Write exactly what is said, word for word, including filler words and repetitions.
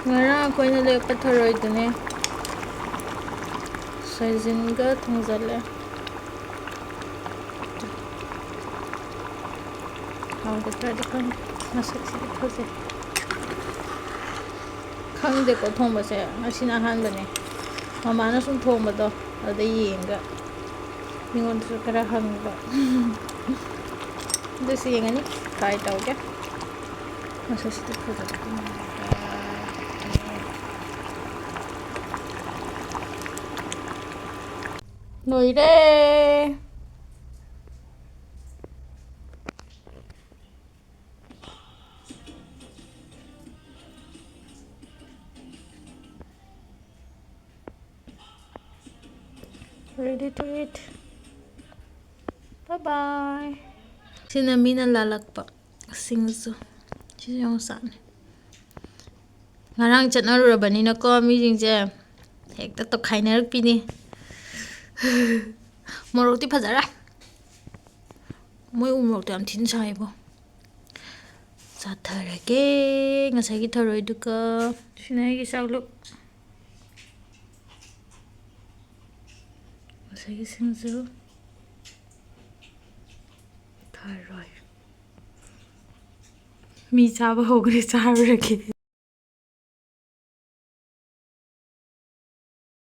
ꯉꯔꯥꯡ ꯑꯩꯈꯣꯏꯅ ꯂꯦꯛꯄ ꯊꯔꯣꯏꯗꯨꯅꯦ ꯁꯣꯏꯖꯤꯟꯒ ꯊꯣꯡꯖꯜꯂꯦ꯫ ꯍꯥꯎꯒꯗ꯭ꯔꯗꯤ ꯈꯪꯗꯦ꯫ ꯃꯁꯛꯁꯤꯗꯤ ꯐꯖꯩ꯫ ꯈꯪꯗꯦꯀꯣ ꯊꯣꯡꯕꯁꯦ, ꯉꯁꯤꯅ ꯑꯍꯥꯟꯕꯅꯦ꯫ ꯃꯃꯥꯅ ꯁꯨꯝ ꯊꯣꯡꯕꯗꯣ ꯑꯗꯨꯗ ꯌꯦꯡꯉꯒ ꯃꯤꯉꯣꯟꯗꯁꯨ ꯈꯔ ꯍꯪꯕ꯫ ꯑꯗꯨꯁꯨ ꯌꯦꯡꯉꯅꯤ, ꯇ꯭ꯔꯥꯏ ꯇꯧꯒꯦ꯫ ꯃꯁꯛꯁꯤꯗꯤ ꯐꯖꯕ꯫ ꯂꯣꯏꯔꯦ꯫ Ready to eat. Bye bye. ꯁꯤꯅ ꯃꯤꯅ ꯂꯥꯜꯂꯛꯄ ꯁꯤꯡꯖꯨ꯫ ꯁꯤꯁꯨ ꯌꯣꯡꯆꯥꯛꯅꯤ꯫ ꯉꯔꯥꯡ ꯆꯠꯅꯔꯨꯔꯕꯅꯤꯅꯀꯣ, ꯃꯤꯁꯤꯡꯁꯦ ꯍꯦꯛꯇ ꯇꯧꯈꯥꯏꯅꯔꯛꯄꯤꯅꯤ꯫ ꯃꯣꯔꯣꯛꯇꯤ ꯐꯖꯔꯦ꯫ ꯃꯣꯏ ꯎ ꯃꯣꯔꯣꯛꯇꯣ ꯌꯥꯝ ꯊꯤꯅ ꯁꯥꯏꯕꯣ꯫ ꯆꯥꯊꯔꯒꯦ ꯉꯁꯥꯏꯒꯤ ꯊꯔꯣꯏꯗꯨꯒ꯫ ꯁꯤꯅ ꯑꯩꯒꯤ ꯆꯥꯛꯂꯨꯛ꯫ ꯉꯁꯥꯏꯒꯤ ꯁꯤꯡꯖꯨ꯫ ꯊꯔꯣꯏ꯫ ꯃꯤ ꯆꯥꯕ ꯍꯧꯈ꯭ꯔꯦ, ꯆꯥꯔꯨꯔꯒꯦ꯫